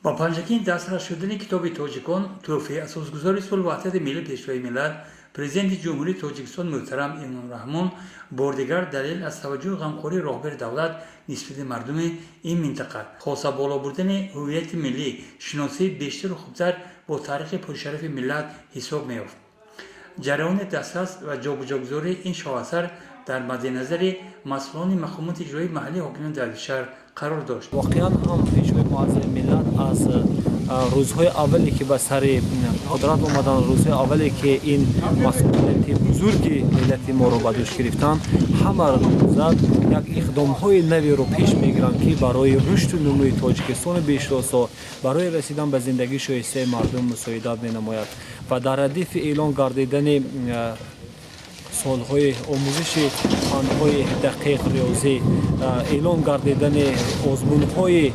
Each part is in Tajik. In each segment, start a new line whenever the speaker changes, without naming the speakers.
Ба Панҷакент дастрас шудани китоби «Тоҷикон» тӯҳфаи асосгузори сулҳу ваҳдати миллӣ, Пешвои миллат, Президенти Ҷумҳурии Тоҷикистон муҳтарам Эмомалӣ Раҳмон бор дигар далел аз таваҷҷӯҳу ғамхории роҳбари давлат нисбати мардуми ин минтақа, хоса боло бурдани ҳуввияти миллӣ, шиносии бештару хубтар бо таърихи пуршарафи миллат ҳисоб меёфт. Ҷараёни дастрас ва ҷобаҷогузории ин шоҳасар дар мадди назари масъулони мақомоти иҷроии маҳаллии ҳокимияти давлати шаҳр қарор дошт.
Воқеан ҳам Пешвои муаззами миллат аз рӯзҳои аввале, ки ба сари қудрат омаданд, рӯзҳои аввале, ки ин масъулияти бузурги миллати моро ба дӯш гирифтанд, ҳама рӯза як иқдомҳои наверо пеш мегиранд, ки барои рушду нумӯи Тоҷикистони бешросо, барои расидан ба зиндагии шоистаи мардум мусоидат менамояд. Ва дар радифи эълон гардидани солҳои омӯзиши фанҳои дақиқ, риёзӣ, эълон гардидани озмунҳои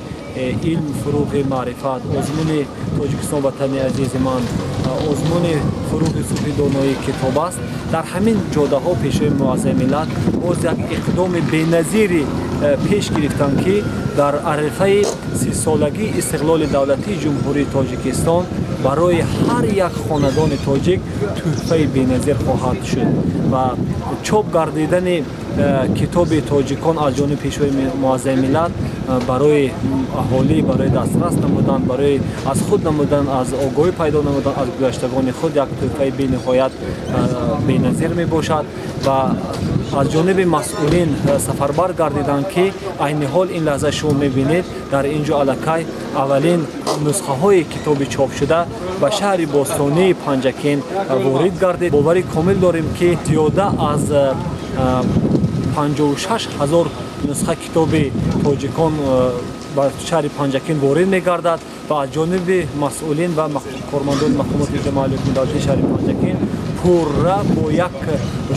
«Илм фурӯғи маърифат», озмуни «Тоҷикистон ватани азизи ман», озмуни «Фурӯғи субҳи доноӣ китоб аст», дар ҳамин ҷодаҳо Пешвои муаззами миллат боз як иқдоми беназири пеш гирифтанд, ки дар арифаи 30-солагии истиқлоли давлатии Ҷумҳурии Тоҷикистон барои ҳар як хонадони тоҷик тӯҳфаи беназир хоҳад шуд ва чоп гардидани китоби «Тоҷикон» аз ҷониби Пешвои муаззами миллат барои аҳолӣ, барои дастрас намудан, барои аз худ намудан, аз огоҳӣ пайдо намудан аз гузаштагони худ як тӯҳфаи бениҳоят беназир мебошад. Ва аз ҷониби масъулин сафарбар гардиданд, ки айни ҳол ин лаҳза шумо мебинед, дар ин ҷо аллакай аввалин нусхаҳои китоби чопшуда ба шаҳри бостонии Панҷакент ворид гардид. Боварӣ комил дорем, ки зиёда аз 56 000 нусха китоби «Тоҷикон» ба шаҳри Панҷакент ворид мегардад ва аз ҷониби масъулин ва кормандони мақомоти иҷроияи ҳокимияти давлатии шаҳри Панҷакент пурра бо як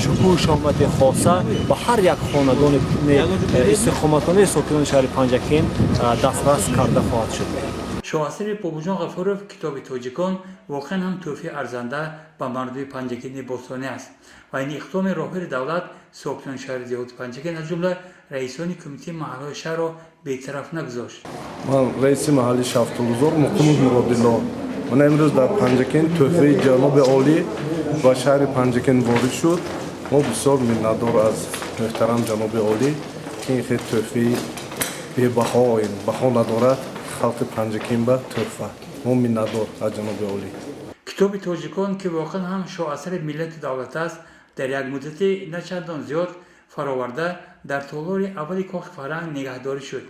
шукӯҳу шаҳомати хоса ба ҳар як хонадони истиқоматкунандаи сокинони шаҳри Панҷакент дастрас карда хоҳад шуд.
Шоҳасари Бобоҷон Ғафуров, китоби «Тоҷикон» воқеан ҳам тӯҳфаи арзанда ба мардуми Панҷакенти бостонӣ аст ва ин иқдоми роҳбари давлат сокинони шаҳри деҳоти Панҷакент, аз ҷумла раисони кумитаи маҳаллаҳои шаҳрро бетараф нагузошт.
Ман раиси маҳалли Шафтолузор Муқимов Муродилло. Ман имрӯз дар Панҷакент тӯҳфаи ҷаноби олӣ ба шаҳри Панҷакент ворид шуд. Мо бисёр миннатдор аз муҳтарам ҷаноби олӣ, ки ин хел тӯҳфаи бебаҳо, баҳо надорад, халқи Панҷакент ба тӯҳфа. Мо миннатдор аз ҷаноби олӣ.
Китоби «Тоҷикон», ки воқеан ҳам шоҳасари миллату давлат аст, дар як муддати на чандон зиёд фароварда, дар толори аввали Кохи фарҳанг нигаҳдорӣ шуд.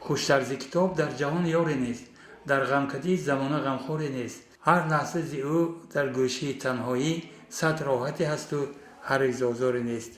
Хуштар зи китоб дар ҷаҳон ёре нест, дар ғамкадии замона ғамхоре нест. Ҳар лаҳза зи ӯ дар гӯшаи танҳоӣ сад роҳате ҳасту ҳаргиз озоре нест.